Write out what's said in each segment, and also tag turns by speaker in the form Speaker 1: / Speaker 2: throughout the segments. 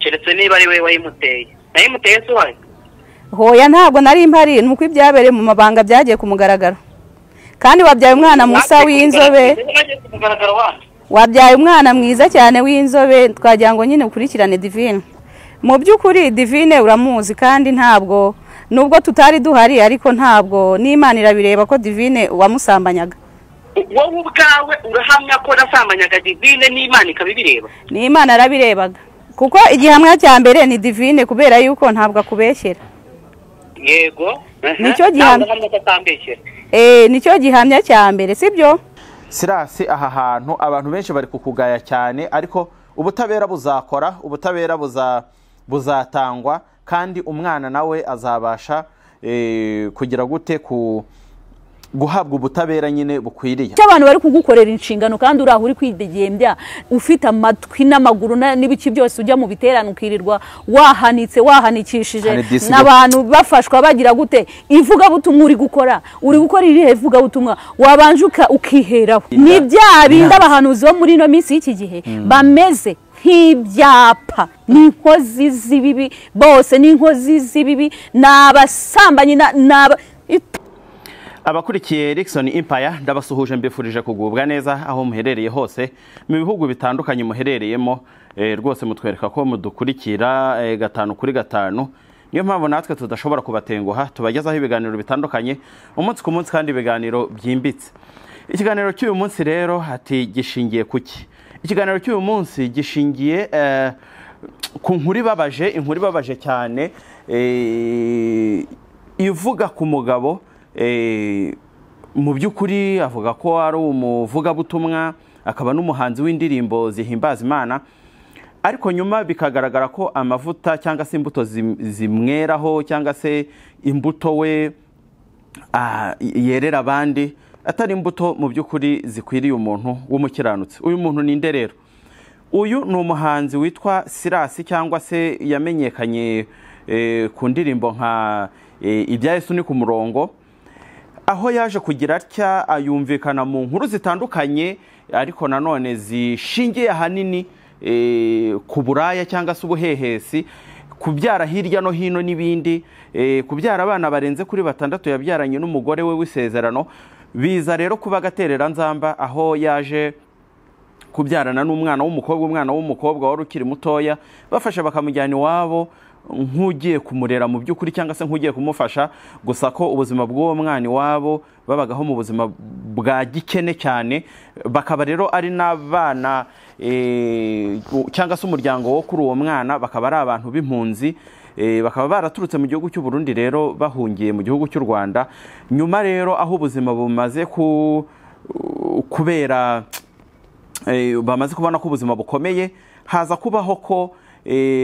Speaker 1: Keretse niba ari we wayimuteye. Nayimuteye se wayo?
Speaker 2: Hoya, ntabwo nari mpari, nuko ibyabereye mu mabanga byagiye ku mugaragaro. Kandi wabyaye umwana musa w'inzobe. Wabyaye umwana mwiza cyane w'inzobe, twagira ngo nyine ukurikirane Divine. Mu by'ukuri Divine uramuzi, kandi ntabwo nubwo tutari duhari, ariko ntabwo n'Imana irabireba ko Divine wamusambanyaga.
Speaker 1: Wowe ubwawe urahamya ko nasambanyaga Divine n'Imana ikabibireba?
Speaker 2: N'Imana arabirebaga. Kuko igihamya cya mbere ni Divine, kubera yuko ntabwo akubeshyera.
Speaker 1: Yego.
Speaker 2: Nicyo gihamya. Nicyo gihamya cya mbere, sibyo?
Speaker 3: Sirasi, aha hantu abantu benshi bari kukugaya cyane, ariko ubutabera buzakora, ubutabera buzatangwa, kandi umwana nawe azabasha kugira gute ku guhabwa ubutabera nyine bukwiriye.
Speaker 4: Abantu bari kugukorera inshingano kandi uraho uri kwidegembya, ufite amatwi n'amaguru n'ibiki byose, ujya mu biterano ukirirwa wahanitse wahanikishije n'abantu bafashwa bagira gute. Ivuga butumwa uri gukora, uri gukora irihe vuga butumwa wabanje ukiheraho. Ni bya bindi abahanuzi bo muri ino minsi y'iki gihe bameze nk'ibyapa, n'inkozi z'ibibi bose, n'inkozi z'ibibi, n'abasambanyi, n'aba.
Speaker 3: Abakurikiye Rickson Empire, ndabasuhuje, mbifurije kugubwa neza aho muherereye hose mu bihugu bitandukanye muherereyemo. Rwose mutwereka ko mudukurikira 5 kuri 5. Niyo mpamvu natwe tudashobora kubatenguha, tubagezaho ibiganiro bitandukanye umunsi ku munsi, kandi ibiganiro byimbitse. Ikiganiro cy'uyu munsi rero ati gishingiye kuki? Ikiganiro cy'uyu munsi gishingiye ku nkuru ibabaje, inkuru ibabaje cyane, ivuga ku mugabo. Mu by'ukuri avuga ko ari umuvugabutumwa, akaba n'umuhanzi w'indirimbo zihimbaza Imana, ariko nyuma bikagaragara ko amavuta cyangwa se imbuto zimweraho, cyangwa se imbuto we yerera abandi, atari imbuto mu by'ukuri zikwiriye umuntu w'umukiranutsi. Uyu muntu ni nde rero? Uyu ni umuhanzi witwa Sirasi, cyangwa se yamenyekanye ku ndirimbo nka Ibya Yesu ni ku murongo, aho yaje kugira atya ayumvikana mu nkuru zitandukanye, ariko nanone zishingiye ahanini ku buraya cyangwa se ubuhehesi, kubyara hirya no hino n'ibindi, kubyara abana barenze kuri 6 yabyaranye n'umugore we w'isezerano. Biza rero kuba gaterera nzamba, aho yaje kubyarana n'umwana w'umukobwa, umwana w'umukobwa wari ukiri mutoya, bafashe bakamujyana iwabo nk'ugiye kumurera mu by'ukuri, cyangwa se nk'ugiye kumufasha. Gusa ko ubuzima bw'uwo mwana iwabo babagaho mu buzima bwa gikene cyane, bakaba rero ari n'abana cyangwa se umuryango wo kuri uwo mwana bakaba ari abantu b'impunzi, bakaba baraturutse mu gihugu cy'u Burundi rero bahungiye mu gihugu cy'u Rwanda. Nyuma rero aho ubuzima bumaze kubera, bamaze kubona ko ubuzima bukomeye, haza kubaho ko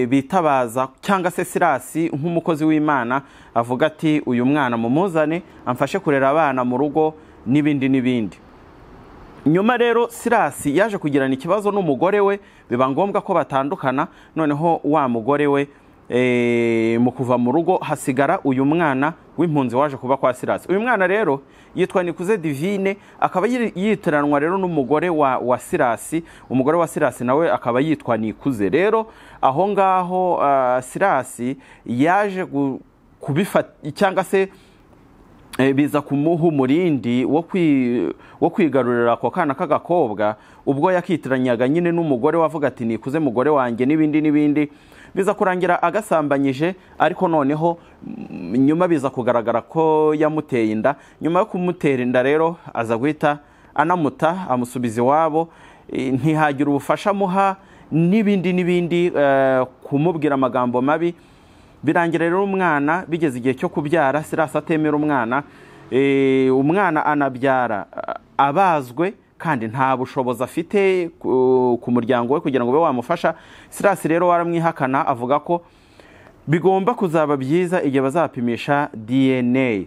Speaker 3: bitabaza cyangwa se Sirasi nk'umukozi w'Imana avuga ati uyu mwana mumuzane amfashe kurera abana mu rugo n'ibindi n'ibindi. Nyuma rero Sirasi yaje kugirana ikibazo n'umugore we, biba ngombwa ko batandukana. Noneho wa mugore we mu kuva mu rugo hasigara uyu mwana w'impunzi waje kuba kwa Sirasi. Uyu mwana rero yitwa Nikuze Divine, akaba yitiranwa rero n'umugore wa Sirasi. Umugore wa Sirasi nawe akaba yitwa Nikuze. Rero aho ngaho Sirasi yaje kubifata, cyangwa se biza kumuha umurindi wo kwigarurira ako kana k'agakobwa, ubwo yakitiranyaga nyine n'umugore wavuga ati Nikuze mugore wanjye n'ibindi n'ibindi. Biza kurangira agasambanyije, ariko noneho nyuma biza kugaragara ko yamuteye inda. Nyuma yo kumutera inda rero aza guhita anamuta, amusubiza iwabo, ntihagira ubufasha amuha n'ibindi n'ibindi, kumubwira amagambo mabi. Birangira rero umwana bigeze igihe cyo kubyara, Sirasi atemera umwana, umwana anabyara abazwe, kandi nta bushobozi afite ku muryango we kugira ngo ube wamufasha. Sirasi rero waramwihakana, avuga ko bigomba kuzaba byiza igihe bazapimisha DNA.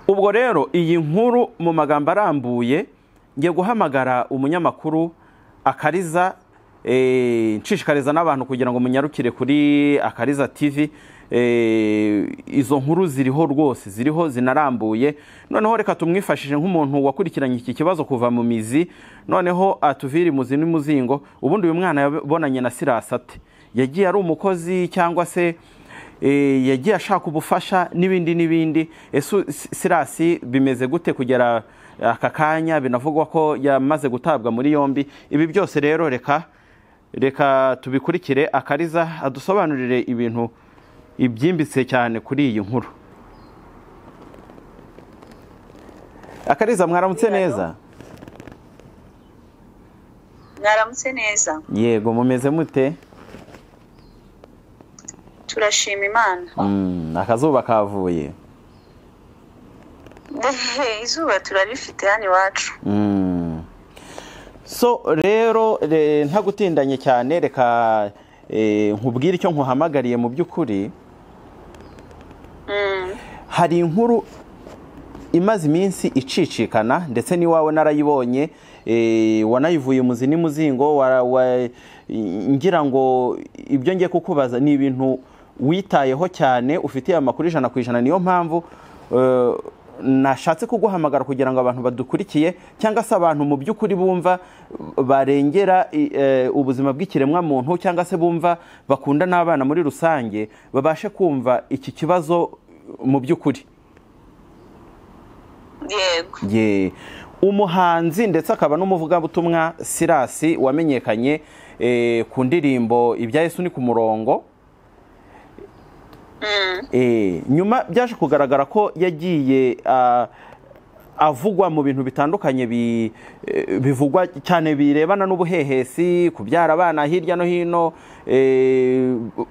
Speaker 3: Ubwo rero iyi nkuru mu magambo arambuye, ngiye guhamagara umunyamakuru Akariza. Nshishikariza n'abantu kugira ngo munyarukire kuri Akariza TV. Izo nkuru ziriho rwose, ziriho zinarambuye. Noneho reka tumwifashije nk'umuntu wakurikiranye iki kibazo kuva mu mizi, noneho atuvire muzi n'umuzingo. Ubundi uyu mwana yabonanye na Silas ate? Yagiye ari umukozi cyangwa se yagiye ashaka ubufasha n'ibindi n'ibindi? Ese Silas bimeze gute kugera aka kanya binavugwa ko yamaze gutabwa muri yombi? Ibi byose rero reka tubikurikire, Akariza adusobanurire ibintu ibyimbitse cyane kuri iyi nkuru. Akariza, mwaramutse neza?
Speaker 5: Mwaramutse neza.
Speaker 3: Yego, mumeze mute?
Speaker 5: Turashima Imana.
Speaker 3: Akazuba kavuye.
Speaker 5: Izuba turarifite hano iwacu.
Speaker 3: So rero ntagutindanye cyane, reka nkubwire icyo nkuhamagariye mu by'ukuri. Hari inkuru imaze iminsi icicikana, ndetse n'iwawe narayibonye, wanayivuye muzi n'umuzingo. Ngira ngo ibyo ngiye kukubaza ni ibintu witayeho cyane, ufitiye amakuru 100%. Niyo mpamvu nashatse kuguhamagara kugira ngo abantu badukurikiye cyangwa se abantu mu by'ukuri bumva barengera ubuzima bw'ikiremwa muntu cyangwa se bumva bakunda n'abana muri rusange babashe kumva iki kibazo mu by'ukuri.
Speaker 5: Yego.
Speaker 3: Umuhanzi ndetse akaba n'umuvugabutumwa Silas wamenyekanye ku ndirimbo Ibya Yesu ni ku murongo. Nyuma byaje kugaragara ko yagiye avugwa mu bintu bitandukanye bivugwa cyane birebana n'ubuhehesi, kubyara abana hirya no hino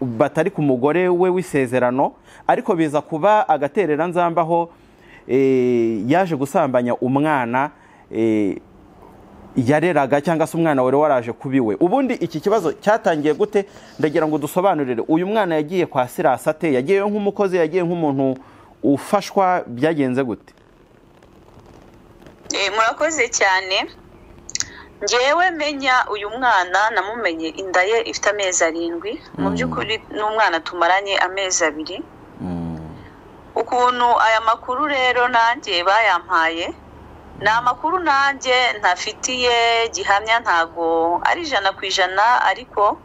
Speaker 3: batari ku mugore we w'isezerano, ariko biza kuba agaterera nzambaho yaje gusambanya umwana yareraga cyangwa se umwana wari waraje kubiwe. Ubundi iki kibazo cyatangiye gute? Ndagira ngo dusobanurire. Uyu mwana yagiye kwa Silas ate? Yagiye nk'umukozi, yagiye nk'umuntu ufashwa, byagenze gute?
Speaker 5: Murakoze cyane. Njyewe menya uyu mwana namumenye inda ye ifite amezi 7. Mu by'ukuri n'umwana tumaranye amezi 2. Ukuntu aya makuru rero nanjye bayampaye, ni amakuru nanjye ntafitiye gihamya, ntago ari 100%, ariko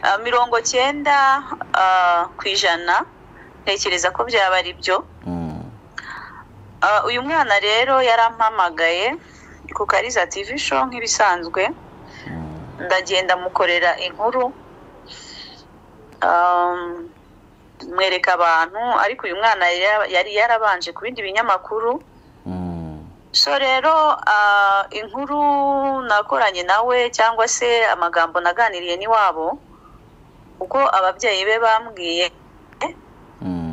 Speaker 5: 90% ntekereza ko byaba ari byo. Uyu mwana rero yarampamagaye ku Kariza TV show nk'ibisanzwe, ndagenda mukorera inkuru, mwereka abantu, ariko uyu mwana yari yarabanje ku bindi binyamakuru. So rero inkuru nakoranye nawe cyangwa se amagambo naganiriye n'iwabo, uko ababyeyi be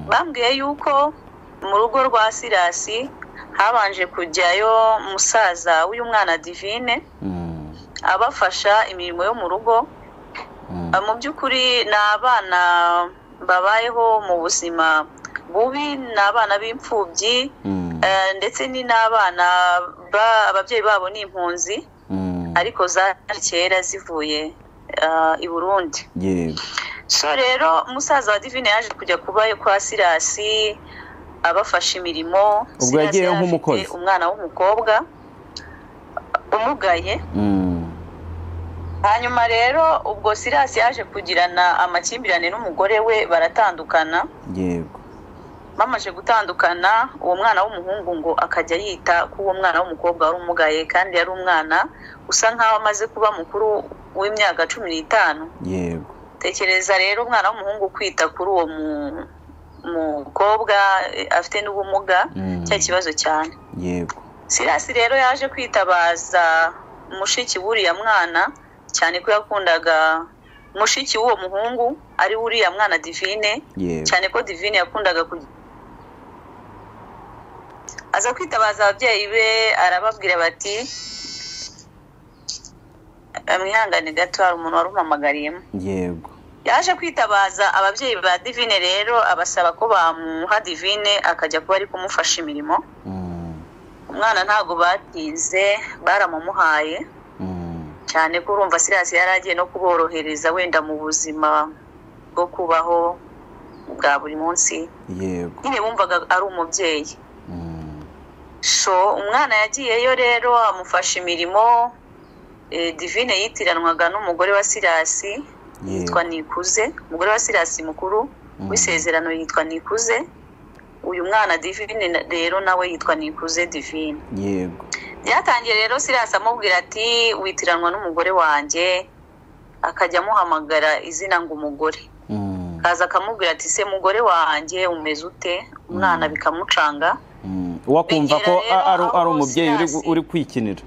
Speaker 5: bambwiye yuko mu rugo rwa Silas habanje kujyayo musaza w'uyu mwana Divine abafasha imirimo yo mu rugo. Mu by'ukuri ni abana babayeho mu buzima bubi, ni abana b'imfubyi, ndetse ni n'abana ababyeyi babo ni impunzi, ariko zari kera zivuye i Burundi. So rero musaza wa Divine yaje kujya kuba kwa Silas abafasha imirimo.
Speaker 3: Ubwo yagiye nk'umukozi,
Speaker 5: umwana w'umukobwa umugaye. Hanyuma rero ubwo Silas yaje kugirana amakimbirane n'umugore we baratandukana.
Speaker 3: Yego.
Speaker 5: Bamaze gutandukana, uwo mwana w'umuhungu ngo akajya yita ku uwo mwana w'umukobwa wari umugaye, kandi yari umwana usa nkaho amaze kuba mukuru w'imyaka 15.
Speaker 3: Yego.
Speaker 5: Tekereza rero umwana w'umuhungu kwita kuri uwo mukobwa afite n'ubumuga, cya kibazo cyane.
Speaker 3: Yego.
Speaker 5: Silas rero yaje kwitabaza mushiki w'uriya mwana, cyane ko yakundaga mushiki w'uwo muhungu ari uriya mwana Divine, cyane ko Divine yakundaga aza kwitabaza ababyeyi be, arababwira bati mwihangane gato hari umuntu warumpamagariyemo.
Speaker 3: Yego.
Speaker 5: Yaje kwitabaza ababyeyi ba Divine rero abasaba ko bamuha Divine akajya kuba ari kumufasha imirimo. Umwana ntago batinze baramumuhaye. Cyane ko urumva Sirasi yari agiye no kuborohereza wenda mu buzima bwo kubaho bwa buri munsi.
Speaker 3: Yego.
Speaker 5: Nyine bumvaga ari umubyeyi. So umwana yagiyeyo rero amufasha imirimo. Divine yitiranwaga n'umugore wa Sirasi yitwa Nikuze, umugore wa Sirasi mukuru w'isezerano yitwa Nikuze. Uyu mwana Divine rero nawe yitwa Nikuze Divine.
Speaker 3: Yego.
Speaker 5: Byatangiye rero Sirasi amubwira ati witiranwa n'umugore wanjye, akajya amuhamagara izina ngo umugore. Kaza akamubwira ati se mugore wanjye umeze ute? Umwana bikamucanga.
Speaker 3: Wakumva ko ari umubyeyi uri kwikinira.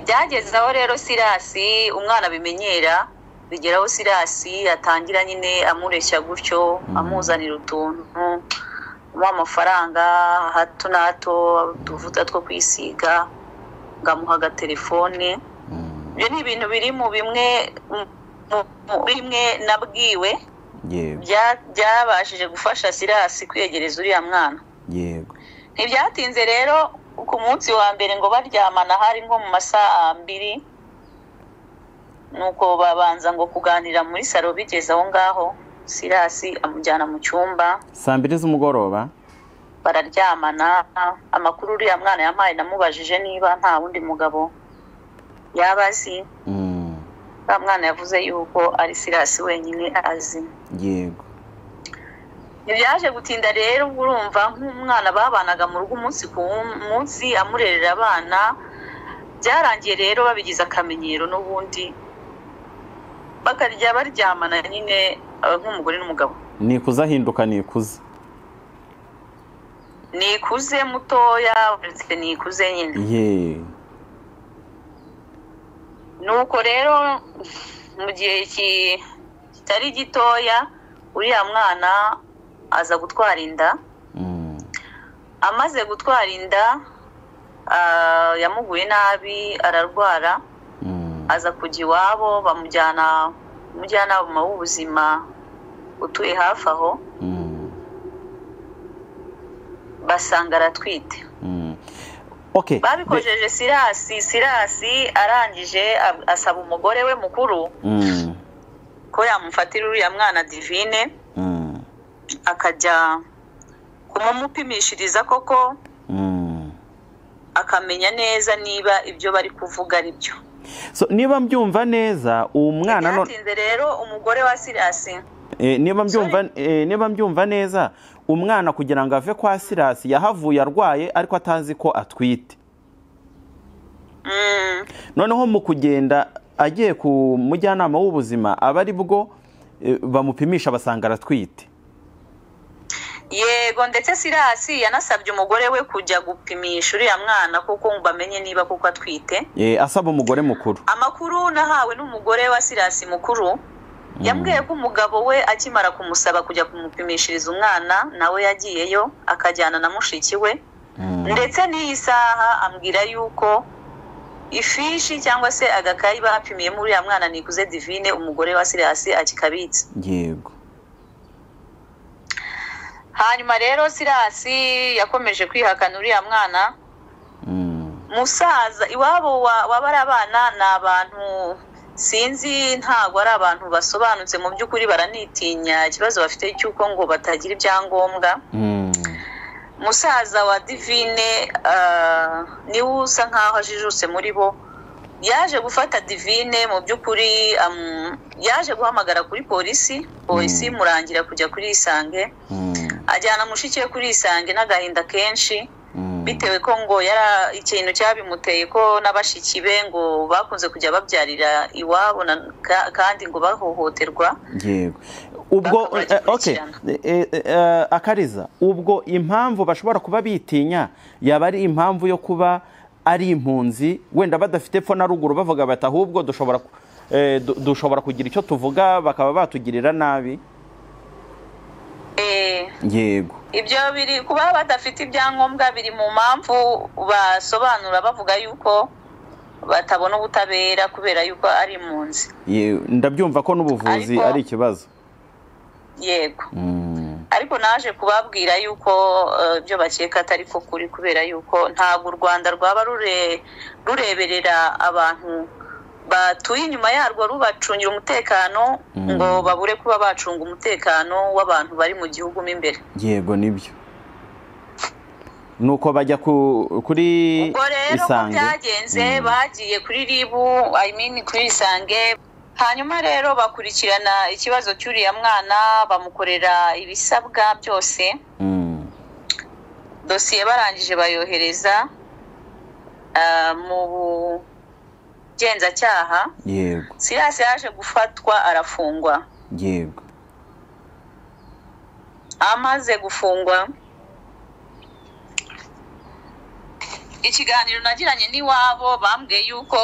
Speaker 5: Byageze aho rero Sirasi umwana bimenyera, bigeraho Sirasi atangira nyine amureshya gutyo, amuzanira utuntu, amuha amafaranga hato na hato, utuvuta two kwisiga, ngamuha agatelefone. Ibyo ni ibintu biri mu bimwe nabwiwe byabashije gufasha Sirasi kwiyegereza uriya mwana.
Speaker 3: Yego.
Speaker 5: Ntibyatinze rero ku munsi wa mbere ngo baryamana, hari nko mu masaha 2, nuko babanza ngo kuganira muri salo. Bigeze aho ngaho Sirasi amujyana mu cyumba
Speaker 3: saa 2 z'umugoroba
Speaker 5: bararyamana. Amakuru uriya mwana yampaye namubajije niba nta wundi mugabo yaba azi. Uriya mwana yavuze yuko ari Sirasi wenyine azi.
Speaker 3: Yego.
Speaker 5: Ntibyaje gutinda rero, urumva nk'umwana babanaga mu rugo umunsi ku munsi amurerera abana. Byarangiye rero babigize akamenyero n'ubundi bakarya baryamana nyine nk'umugore n'umugabo.
Speaker 3: Nikuze ahinduka Nikuze.
Speaker 5: Nikuze mutoya uretse Nikuze nyine.
Speaker 3: Ye.
Speaker 5: Nuko rero mu gihe kitari gitoya uriya mwana aza gutwara inda. Amaze gutwara inda yamuguye nabi ararwara. Aza kujya iwabo, bamujyana umujyanama w'ubuzima utuye hafi aho, basanga aratwite.
Speaker 3: Okay.
Speaker 5: Babikojeje Sirasi. Sirasi arangije asaba umugore we mukuru ko yamufatira uriya mwana Divine, akajya kumumupimishiriza koko, akamenya neza niba ibyo bari kuvuga ari byo.
Speaker 3: So niba mbyumva neza uwo mwana
Speaker 5: none rero umugore wa Sirasi,
Speaker 3: niba mbyumva neza umwana kugira ngo ave kwa Sirasi yahavuye arwaye ariko atazi ko atwite. Noneho mu kugenda agiye ku mujyanama w'ubuzima aba ari bwo bamupimisha basanga aratwite.
Speaker 5: Yego, ndetse Sirasi yanasabye umugore we kujya gupimisha uriya mwana kuko ngo bamenye niba kuko atwite.
Speaker 3: Asaba umugore mukuru.
Speaker 5: Amakuru nahawe n'umugore wa Sirasi mukuru yambwiye ko umugabo we akimara kumusaba kujya kumupimishiriza umwana nawe yagiyeyo akajyana na mushiki we. Ndetse n'iyi saha ambwira yuko ifishi cyangwa se agakayi bapimiyemo uriya mwana Nikuze Divine umugore wa Sirasi akikabitse.
Speaker 3: Yego.
Speaker 5: Hanyuma rero Sirasi yakomeje kwihakana uriya mwana. Musaza iwabo wabara abana ni abantu sinzi, ntabwo ari abantu basobanutse mu by'ukuri, baranitinya ikibazo bafite cy'uko ngo batagira ibyangombwa. Musaza wa Divine niwe usa nkaho ajijutse muri bo, yaje gufata Divine mu by'ukuri, yaje guhamagara kuri polisi, polisi murangira kujya kuri Isange, ajyana mushiki we kuri Isange n'agahinda kenshi, bitewe ko ngo yara ikintu cyabimuteye ko n'abashiki be ngo bakunze kujya babyarira iwabo kandi ngo bahohoterwa.
Speaker 3: Yego. Ubwo okay, Akariza, ubwo impamvu bashobora kuba bitinya yaba ari impamvu yo kuba ari impunzi wenda badafite pfo na ruguru, bavuga bati ahubwo dushobora kugira icyo tuvuga bakaba batugirira nabi. Yego.
Speaker 5: Ibyo biri kuba badafite ibyangombwa biri mu mpamvu basobanura bavuga yuko batabona ubutabera kubera yuko ari impunzi.
Speaker 3: Ndabyumva ko n'ubuvuzi ari ikibazo.
Speaker 5: Yego. Ariko naje kubabwira yuko ibyo bakeka atari ko kuri, kubera yuko ntabwo u Rwanda rwaba rureberera abantu batuye inyuma yarwo rubacungira umutekano ngo babure kuba bacunga umutekano w'abantu bari mu gihugu mo imbere.
Speaker 3: Yego nibyo. Nuko bajya kuri
Speaker 5: Isange. Byagenze bagiye kuri RIB, I mean kuri Isange. Hanyuma rero bakurikirana ikibazo cy'uriya mwana, bamukorera ibisabwa byose. Dosiye barangije bayohereza mu bugenzacyaha.
Speaker 3: Yego.
Speaker 5: Silas yaje gufatwa arafungwa.
Speaker 3: Yego.
Speaker 5: Amaze gufungwa, ikiganiro nagiranye n'iwabo bambwiye yuko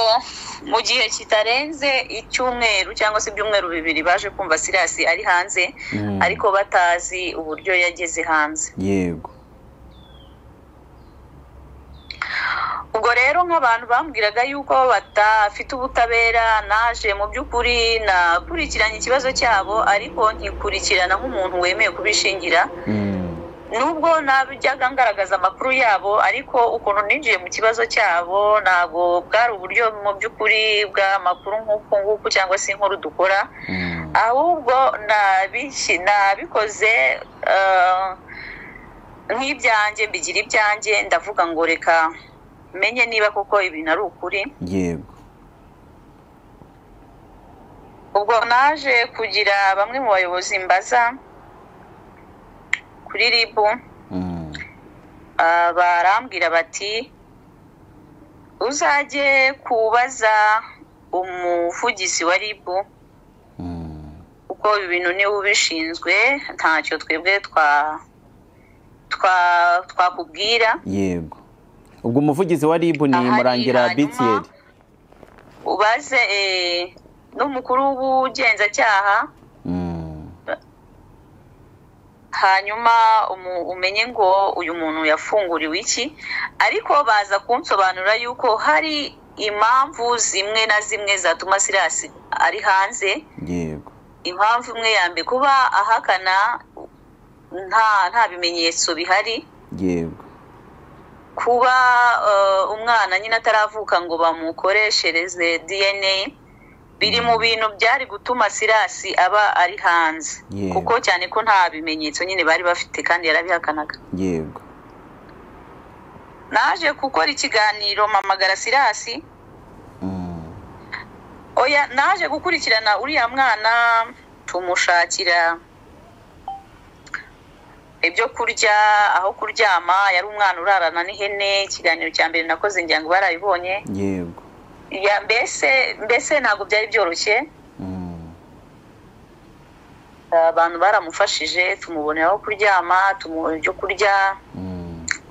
Speaker 5: mu gihe kitarenze icyumweru cyangwa se ibyumweru bibiri baje kumva Silas ari hanze, ariko batazi uburyo yageze hanze.
Speaker 3: Yego.
Speaker 5: Ubwo rero nk'abantu bambwiraga yuko batafite ubutabera, naje mu by'ukuri nakurikiranye ikibazo cyabo, ariko nkikurikirana nk'umuntu wemeye kubishingira. Nubwo nabijyaga ngaragaza amakuru yabo, ariko ukuntu ninjiye mu kibazo cyabo ntabwo bwari uburyo mu by'ukuri bw'amakuru nk'uku nguku cyangwa se inkuru dukora, ahubwo nabikoze nk'ibyanjye, mbigira ibyanjye, ndavuga ngo reka menye niba koko ibintu ari ukuri.
Speaker 3: Yego.
Speaker 5: Ubwo naje kugira bamwe mu bayobozi mbaza kuri RIB, barambwira bati uzajye kubaza umuvugizi wa RIB kuko ibintu niwe ubishinzwe, ntacyo twebwe twakubwira.
Speaker 3: Yego. Ubwo umuvugizi wa RIB ni Murangira BTL.
Speaker 5: Ubaze n'umukuru w'ubugenzacyaha, hanyuma umenye ngo uyu muntu yafunguriwe iki. Ariko baza kunsobanura yuko hari impamvu zimwe na zimwe zatuma Silas ari hanze.
Speaker 3: Yego.
Speaker 5: Impamvu imwe ya mbere, kuba ahakana nta bimenyetso bihari.
Speaker 3: Yego.
Speaker 5: Kuba umwana nyine ataravuka ngo bamukoreshereze DNA, biri mu bintu byari gutuma Silas aba ari hanze. Kuko cyane ko nta bimenyetso nyine bari bafite kandi yarabihakanaga.
Speaker 3: Yego.
Speaker 5: Naje gukora ikiganiro mpamagara Silas. Oya, naje gukurikirana uriya mwana, tumushakira ibyo kurya, aho kuryama, yari umwana urarana n'ihene. Ikiganiro cya mbere nakoze ngira ngo barabibonye.
Speaker 3: Yego.
Speaker 5: Ya mbese ntabwo byari byoroshye. Abantu baramufashije, tumubonera aho kuryama, tumuha ibyo kurya,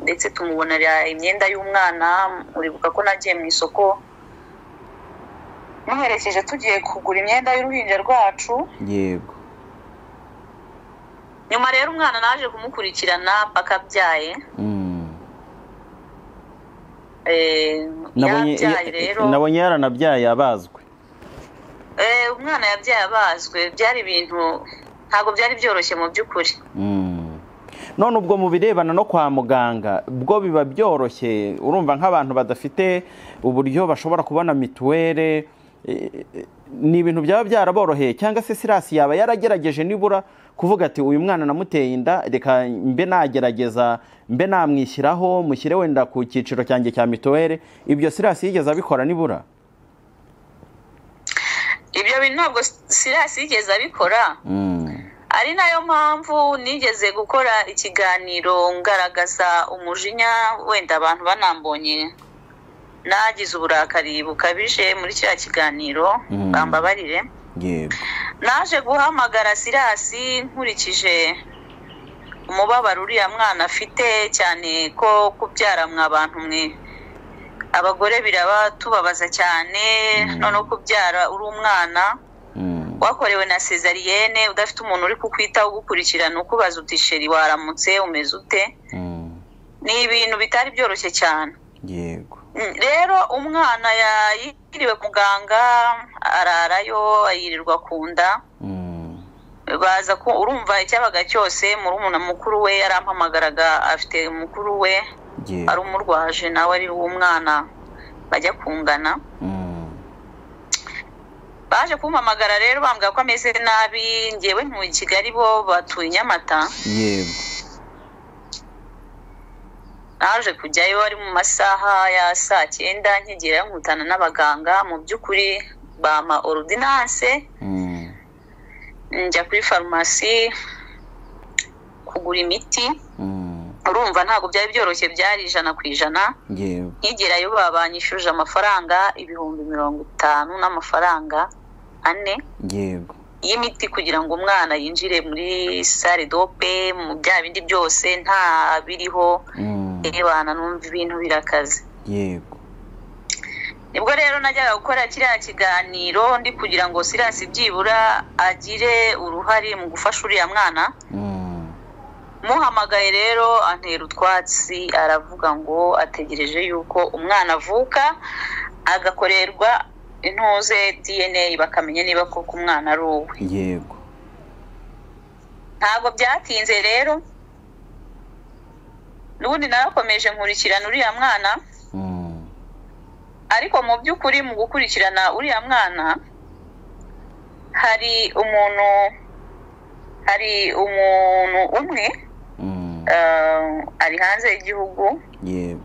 Speaker 5: ndetse tumubonera imyenda y'umwana. Uribuka ko nagiye mu isoko muherekeje tugiye kugura imyenda y'uruhinja rwacu.
Speaker 3: Yego.
Speaker 5: Nyuma rero umwana naje kumukurikirana paka abyaye.
Speaker 3: Nabonye yaranabyaye abazwe.
Speaker 5: Umwana yabyaye abazwe, byari ibintu ntabwo byari byoroshye mu by'ukuri.
Speaker 3: None ubwo mu birebana no kwa muganga bwo biba byoroshye, urumva nk'abantu badafite uburyo bashobora kubona mituwere, ni ibintu byaba byaraboroheye, cyangwa se Silas yaba yaragerageje nibura kuvuga ati uyu mwana namuteye inda, reka mbe nagerageza mbe namwishyiraho, mushyire wenda ku cyiciro cyanjye cya mituwere. Ibyo Silas yigeze abikora nibura?
Speaker 5: Ibyo bintu ntabwo Silas yigeze abikora. Ari nayo mpamvu nigeze gukora ikiganiro ngaragaza umujinya, wenda abantu banambonye nagize uburakari bukabije muri kiriya kiganiro, bambabarire.
Speaker 3: Yego.
Speaker 5: Naje guhamagara Silas nkurikije umubabaro uriya mwana afite, cyane ko kubyara mwa bantu mwe abagore biraba tubabaza cyane, none kubyara uri umwana wakorewe na cesarienne, udafite umuntu uri kukwitaho ugukurikirana, ukubaza uti sheri waramutse umeze ute, ni ibintu bitari byoroshye cyane.
Speaker 3: Yego.
Speaker 5: Rero umwana yiriwe ku muganga, ararayo, yirirwa ku nda. Baza ko urumva icyabaga cyose, murumuna mukuru we yarampamagaraga, afite mukuru we ari umurwaje nawe ari uw'umwana bajya kungana. Baje kumpamagara rero bambwira ko ameze nabi, ngewe ntuye i Kigali bo batuye Nyamata.
Speaker 3: Yego.
Speaker 5: Naje kujyayo ari mu masaha ya saa 9, nkigerayo nkutana n'abaganga, mu by'ukuri bampa ordinance. Njya kuri farumasi kugura imiti. Urumva ntabwo byari byoroshye, byari 100%. Nkigerayo babanyishuje amafaranga 50,000 n'amafaranga 4.
Speaker 3: Yego.
Speaker 5: Y'imiti kugira ngo umwana yinjire muri salle dope, mu bya bindi byose nta biriho. Ebana numva ibintu birakaze.
Speaker 3: Yego.
Speaker 5: Nibwo rero najyaga gukora kiriya kiganiro ndi kugira ngo Silas byibura agire uruhare mu gufasha uriya mwana. Muhamagaye rero antera utwatsi, aravuga ngo ategereje yuko umwana avuka agakorerwa intuze DNA bakamenya niba koko umwana ari uwe.
Speaker 3: Yego.
Speaker 5: Ntabwo byatinze rero, n'ubundi narakomeje nkurikirana uriya mwana. Ariko mu by'ukuri mu gukurikirana uriya mwana hari umuntu umwe ari hanze y'igihugu.
Speaker 3: Yego.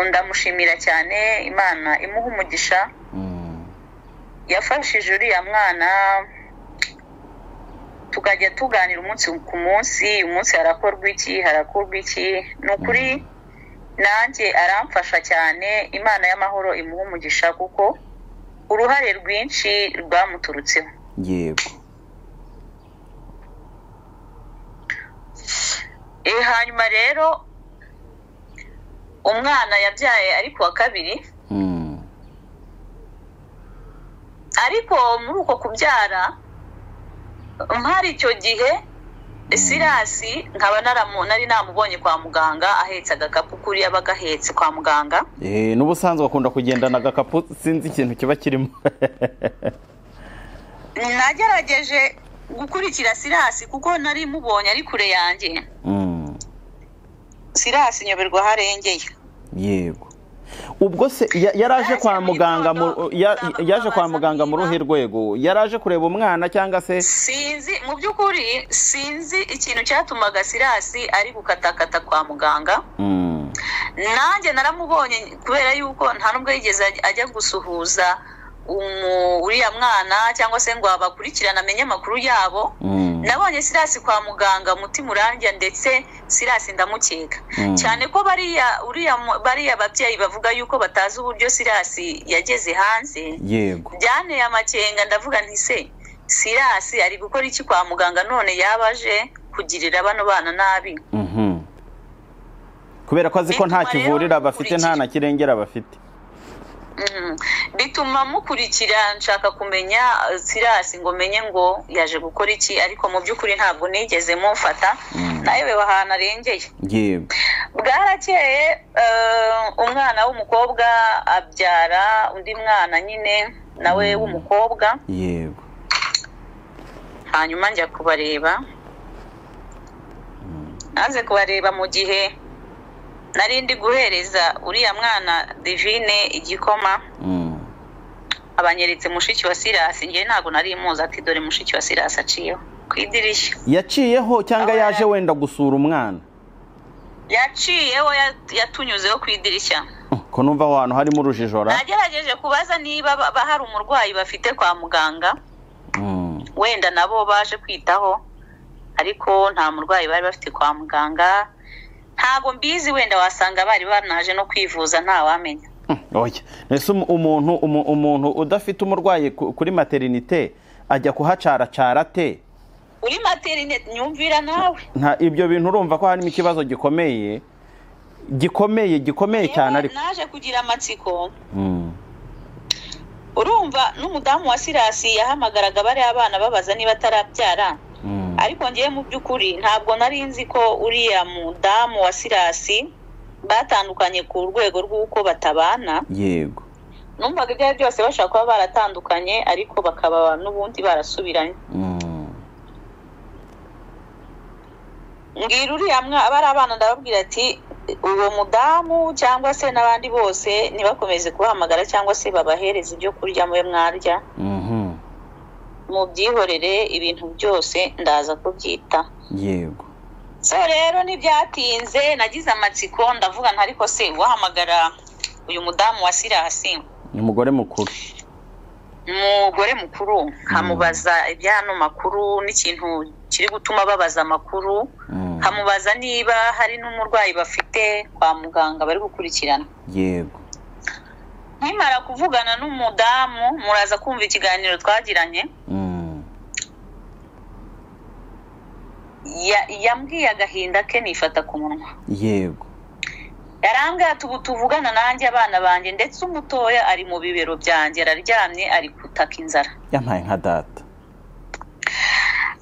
Speaker 5: Ndamushimira cyane, Imana imuha umugisha. Yafashije uriya mwana, tukajya tuganira umunsi ku munsi, umunsi harakorwa iki, harakorwa iki. Ni ukuri nanjye aramfasha cyane, Imana y'amahoro imuha umugisha kuko uruhare rwinshi rwamuturutseho.
Speaker 3: Yego.
Speaker 5: Hanyuma rero umwana yabyaye ari kuwa 2. Ariko muri uko kubyara mpari icyo gihe Silas nkaba nari namubonye kwa muganga ahetse agakapu, kuri yabaga ahetse kwa muganga.
Speaker 3: N'ubusanzwe akunda kugendana agakapu, sinzi ikintu kiba kirimo.
Speaker 5: Nagerageje gukurikira Silas kuko nari mubonye ari kure yanjye. Silas nyoberwa harengeye.
Speaker 3: Yego. Ubwo se yaraje kwa muganga, yaje kwa muganga mu ruhe rwego? Yaraje kureba umwana cyangwa se?
Speaker 5: Sinzi, mu by'ukuri sinzi ikintu cyatumaga Silas ari gukatakata kwa muganga. Nanjye naramubonye kubera yuko nta nubwo yigeze ajya gusuhuza uriya mwana cyangwa se ngo abakurikirana amenye amakuru yabo. Nabonye Silas kwa muganga umutima urandya, ndetse Silas ndamukeka cyane ko bariya babyeyi bavuga yuko batazi uburyo Silas yageze hanze.
Speaker 3: Yego.
Speaker 5: Byanteye amakenga, ndavuga nti se Silas ari gukora iki kwa muganga none yabaje kugirira bano bana nabi?
Speaker 3: Kubera ko azi ko nta kivurira bafite, nta na kirengera bafite.
Speaker 5: Bituma mukurikira nshaka kumenya Silas ngo menye ngo yaje gukora iki, ariko mu by'ukuri ntabwo nigeze mufata, nawe ahantu arengeye.
Speaker 3: Yego.
Speaker 5: Bwarakeye umwana w'umukobwa abyara undi mwana nyine nawe w'umukobwa.
Speaker 3: Yego.
Speaker 5: Hanyuma njya kubareba. Naze kubareba mu gihe nari ndi guhereza uriya mwana Divine igikoma. Abanyeretse mushiki wa Silas, ngiye ntago nari muzi, ati dore mushiki wa Silas aciyeho ku idirishya.
Speaker 3: Yaciyeho cyangwa yaje wenda gusura umwana?
Speaker 5: Yaciyeho, yatunyuzeho ku idirishya.
Speaker 3: Ko numva aho hantu harimo urujijo ra?
Speaker 5: Nagerageje kubaza niba hari umurwayi bafite kwa muganga, wenda nabo baje kwitaho, ariko nta murwayi bari bafite kwa muganga. Ntago mbizi, wenda wasanga bari banaje no kwivuza, ntawamenya.
Speaker 3: Oya, ese umuntu udafite umurwayi kuri maternité ajya kuhacaracara te?
Speaker 5: Uri maternité nyumvira nawe.
Speaker 3: Nta ibyo bintu urumva ko harimo ikibazo gikomeye gikomeye gikomeye cyane. Ariko
Speaker 5: naje kugira amatsiko. Urumva n'umudamu wa Silas yahamagaraga bari abana babaza niba atarabyara. Ariko ngiye mu by'ukuri ntabwo nari nzi ko uriya mudamu wa Silas batandukanye ku rwego rw'uko batabana.
Speaker 3: Yego.
Speaker 5: Numvaga ibyo byose bashaka kuba baratandukanye, ariko bakaba n'ubundi barasubiranye. Mbwira uriya abari abana ndababwira ati uwo mudamu cyangwa se n'abandi bose ntibakomeze kubahamagara cyangwa se babahereze ibyo kurya mube mwarya, mubyihorere ibintu byose ndaza kubyita.
Speaker 3: Yego.
Speaker 5: So rero ntibyatinze nagize amatsiko ndavuga nti ariko se wahamagara uyu mudamu wa Sirasi,
Speaker 3: ni umugore mukuru,
Speaker 5: umugore mukuru, nkamubaza iby'ano makuru n'ikintu kiri gutuma babaza amakuru, nkamubaza niba hari n'umurwayi bafite kwa muganga bari gukurikirana.
Speaker 3: Yego.
Speaker 5: Nkimara kuvugana n'umudamu, muraza kumva ikiganiro twagiranye, yambwiye agahinda ke nifata ku munwa.
Speaker 3: Yego.
Speaker 5: Yarambwiye ati ubu tuvugana nanjye abana banjye ndetse umutoya ari mu bibero byanjye araryamye ari gutaka inzara.
Speaker 3: Yampaye nka data.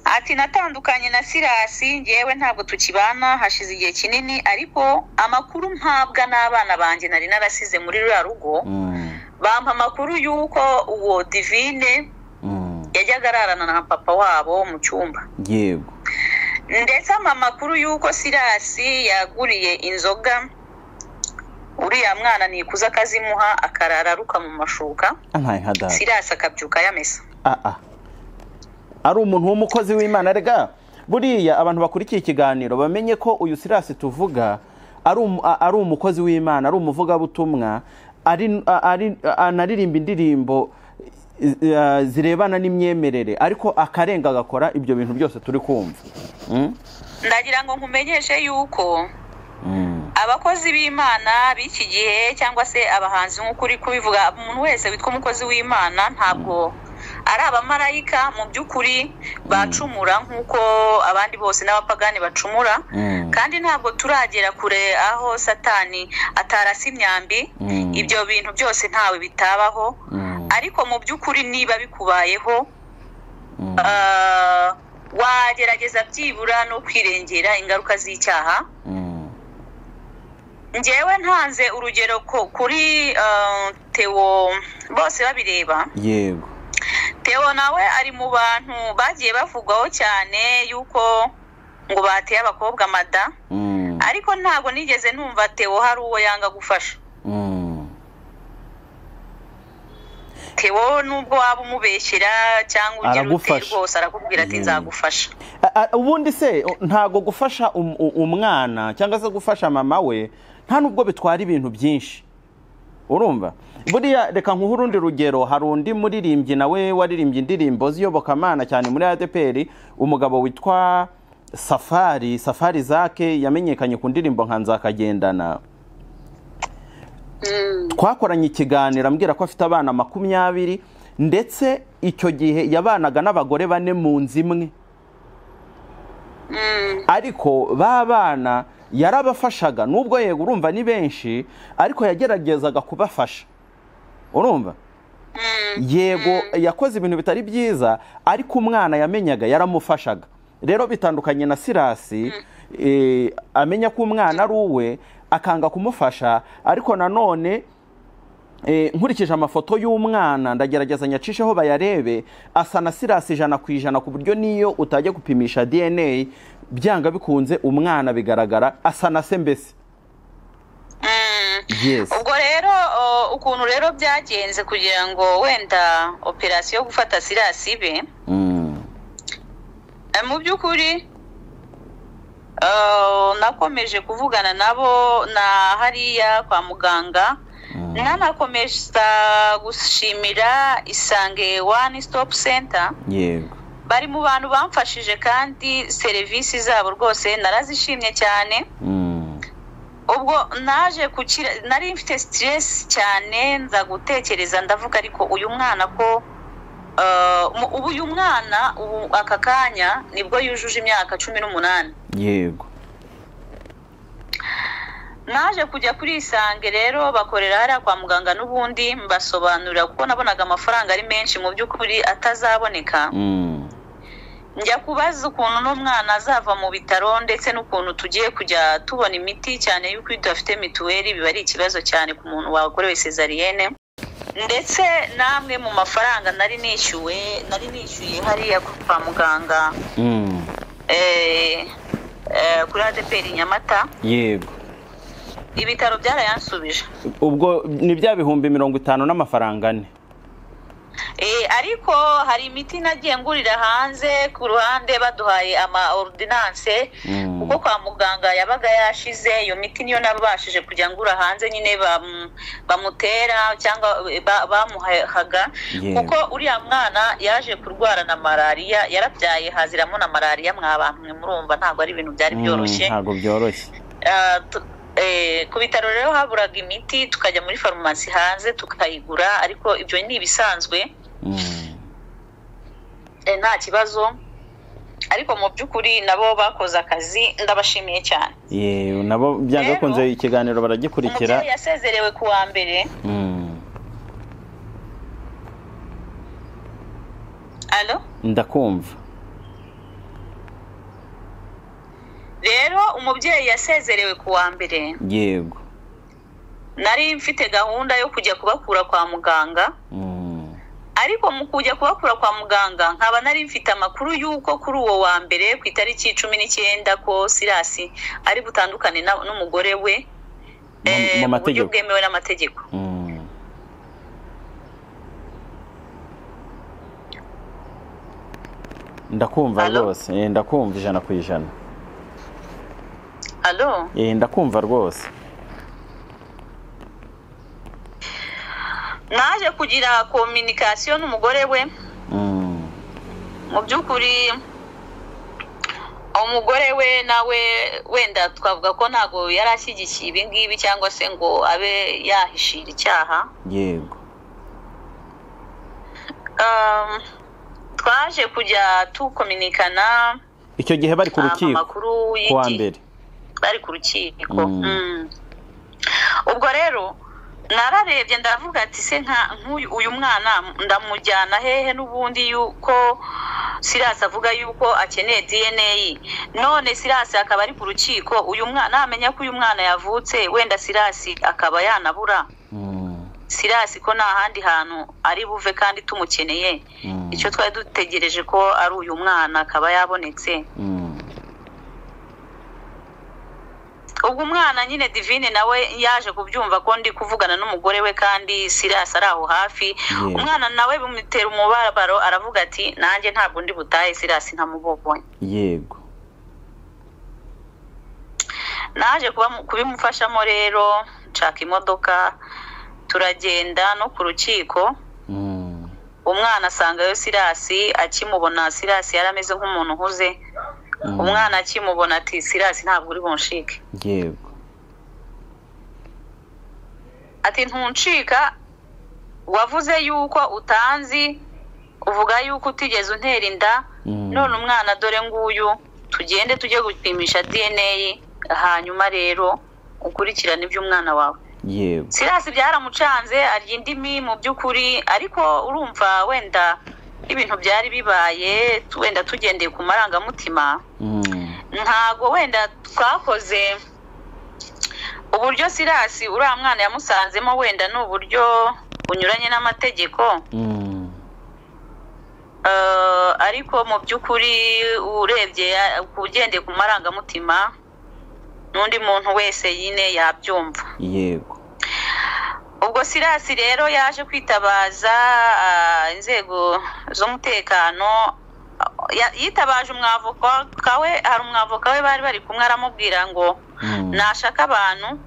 Speaker 5: Ati natandukanye na Sirasi ngewe ntabwo tukibana hashize igihe kinini, ariko amakuru mpabwa n'abana banjye nari narasize muri ruriya rugo, bampa amakuru y'uko uwo Divine yajyaga ararana na papa wabo mu cyumba.
Speaker 3: Yego.
Speaker 5: Ndetse amakuru y'uko Sirasi yaguriye inzoga uriya mwana Nikuze akazimuha akarara aruka mu mashuka, Sirasi akabyuka yamesa.
Speaker 3: Ari umuntu w'umukozi w'Imana. Rega buriya abantu bakurikiye ikiganiro bamenye ko uyu Sirasi tuvuga ari umukozi w'Imana, ari umuvugabutumwa, ari anaririmba indirimbo zirebana n'imyemerere, ariko akarenga agakora ibyo bintu byose turi kumva.
Speaker 5: Ndagira ngo nkumenyeshe yuko abakozi b'Imana b'iki gihe cyangwa se abahanzi nk'uko uri kubivuga, umuntu wese witwa umukozi w'Imana ntabwo ari abamarayika mu by'ukuri bacumura nk'uko abandi bose n'abapagani bacumura, kandi ntabwo turagera kure aho Satani atarasa imyambi. Ibyo bintu byose ntawe bitabaho, ariko mu by'ukuri niba bikubayeho wagerageza byibura no kwirengera ingaruka z'icyaha. Njyewe ntanze urugero kuri Theo bose babireba.
Speaker 3: Yego.
Speaker 5: Theo nawe ari mu bantu bagiye bavugwaho cyane yuko ngo bateye abakobwa mada, ariko ntabwo nigeze numva Theo hari uwo yanga gufasha. Theo nubwo waba umubeshyira cyangwa ugira ute rwose arakubwira ati nzagufasha.
Speaker 3: Ubundi se ntago gufasha umwana cyangwa se gufasha mama we nta nubwo bitwara ibintu byinshi, urumva? Buriya reka nkuhe urundi rugero. Hari undi muririmbyi nawe waririmbye indirimbo z'iyobokamana cyane muri ADPR, umugabo witwa Safari, Safari Zake, yamenyekanye ku ndirimbo nka Nzakagendana. Twakoranye ikiganiro ambwira ko afite abana 20, ndetse icyo gihe yabanaga n'abagore 4 mu nzu imwe. Ariko ba bana yarabafashaga, nubwo yego urumva ni benshi, ariko yageragezaga kubafasha, urumva? Yego yakoze ibintu bitari byiza, ariko umwana yamenyaga yaramufashaga. Rero bitandukanye na Sirasi, amenya ko umwana ari uwe akanga kumufasha. Ariko nanone nkurikije amafoto y'umwana ndagerageza nyacisheho bayarebe, asa na Sirasi 100% ku buryo niyo utajya gupimisha DNA byanga bikunze umwana bigaragara asa na se mbese. Yes.
Speaker 5: Ubwo rero ukuntu rero byagenze kugira ngo wenda operation yo gufata Sirasi ibe, mu by'ukuri nakomeje kuvugana nabo na hariya kwa muganga, nanakomeza gushimira Isange One Stop Center.
Speaker 3: Yego.
Speaker 5: Bari mu bantu bamfashije kandi serivisi zabo rwose narazishimye cyane. Ubwo naje kukira nari mfite stress cyane, nza gutekereza ndavuga ariko uyu mwana ko ubu uyu mwana ubu aka kanya nibwo yujuje imyaka 18.
Speaker 3: Yego.
Speaker 5: Naje kujya kuri Isange rero bakorera hariya kwa muganga n'ubundi mbasobanurira kuko nabonaga amafaranga ari menshi mu by'ukuri atazaboneka. Njya kubaza ukuntu n'umwana azava mu bitaro ndetse n'ukuntu tugiye kujya tubona imiti, cyane yuko iyo udafite mituweli biba ari ikibazo cyane ku muntu wakorewe cesarienne. Ndetse namwe mu mafaranga nari nishyuye hariya kwa muganga, kuri ADEPR Nyamata.
Speaker 3: Yego.
Speaker 5: Ibitaro byarayansubije.
Speaker 3: Ubwo ni bya 50,000 n'amafaranga 4.
Speaker 5: Ariko hari imiti nagiye ngurira hanze ku ruhande, baduhaye ama ordinance kuko kwa muganga yabaga yashize. Iyo miti niyo nabashije kujya ngura hanze nyine, bamutera cyangwa bamuhaga, kuko uriya mwana yaje kurwara na malaria, yarabyaye haziramo na malaria. Mwa bantu mwe murumva ntabwo ari ibintu byari byoroshye.
Speaker 3: Ntabwo byoroshye.
Speaker 5: Ku bitaro rero haburaga imiti, tukajya muri farumasi hanze tukayigura, ariko ibyo ni ibisanzwe, nta kibazo. Ariko mu by'ukuri nabo bakoze akazi, ndabashimiye cyane.
Speaker 3: Nabo byagakunze ikiganiro baragikurikira.
Speaker 5: Umubyeyi yasezerewe ku wa mbere. Alo?
Speaker 3: Ndakumva.
Speaker 5: Rero umubyeyi yasezerewe ku wa mbere.
Speaker 3: Yego.
Speaker 5: Nari mfite gahunda yo kujya kubakura kwa muganga. Ariko mu kujya kubakura kwa muganga nkaba nari mfite amakuru y'uko kuri uwo wa mbere ku itariki 19 ko Sirasi ari butandukane n'umugore we
Speaker 3: mu
Speaker 5: buryo bwemewe n'amategeko.
Speaker 3: Ndakumva rwose, ndakumva 100%.
Speaker 5: Alo?
Speaker 3: Ndakumva rwose.
Speaker 5: Naje kugira communication n'umugore we. Mu by'ukuri umugore we nawe wenda twavuga ko ntago yarashyigikiye ibi ngibi cyangwa se ngo abe yahishira icyaha.
Speaker 3: Yego.
Speaker 5: Twaje kujya tukominikana
Speaker 3: icyo gihe bari ku rukiko kuwa mbere.
Speaker 5: Bari ku rukiko. Ubwo rero nararebye ndavuga ati se nka uyu mwana ndamujyana hehe, n'ubundi yuko Sirasi avuga yuko akeneye DNA, none Sirasi akaba ari ku rukiko, uyu mwana amenya ko uyu mwana yavutse, wenda Sirasi akaba yanabura. Sirasi ko nta handi hantu ari buve kandi tumukeneye. Icyo twari dutegereje ko ari uyu mwana akaba yabonetse. Ubwo umwana nyine Divine nawe yaje kubyumva ko ndi kuvugana n'umugore we kandi Sirasi ari aho hafi. Umwana nawe bimutera umubabaro, aravuga ati nanjye ntabwo ndi butahe Sirasi ntamubonye.
Speaker 3: Yego.
Speaker 5: Naje kubimufashamo rero, nshaka imodoka turagenda no ku rukiko. Umwana asangayo Sirasi, akimubona Sirasi yari ameze nk'umuntu uhuze. Umwana akimubona ati Sirasi ntabwo uri bunshike.
Speaker 3: Yego.
Speaker 5: Ati ntuncika, wavuze yuko utanzi, uvuga yuko utigeze untera inda, none umwana dore nguyu, tugende tujye gupimisha DNA, hanyuma rero ukurikirane iby'umwana wawe.
Speaker 3: Yego.
Speaker 5: Sirasi byaramucanze, arya indimi mu by'ukuri, ariko urumva wenda ibintu byari bibaye, wenda tugendeye ku marangamutima, ntago wenda twakoze uburyo Sirasi uriya mwana yamusanzemo, wenda ni uburyo bunyuranye n'amategeko. Ariko mu by'ukuri urebye ugendeye ku marangamutima n'undi muntu wese nyine yabyumva.
Speaker 3: Yego.
Speaker 5: Ubwo Sirasi rero yaje kwitabaza inzego z'umutekano, yitabaje umwavoka we, hari umwavoka we bari bari kumwe, aramubwira ngo nashaka abantu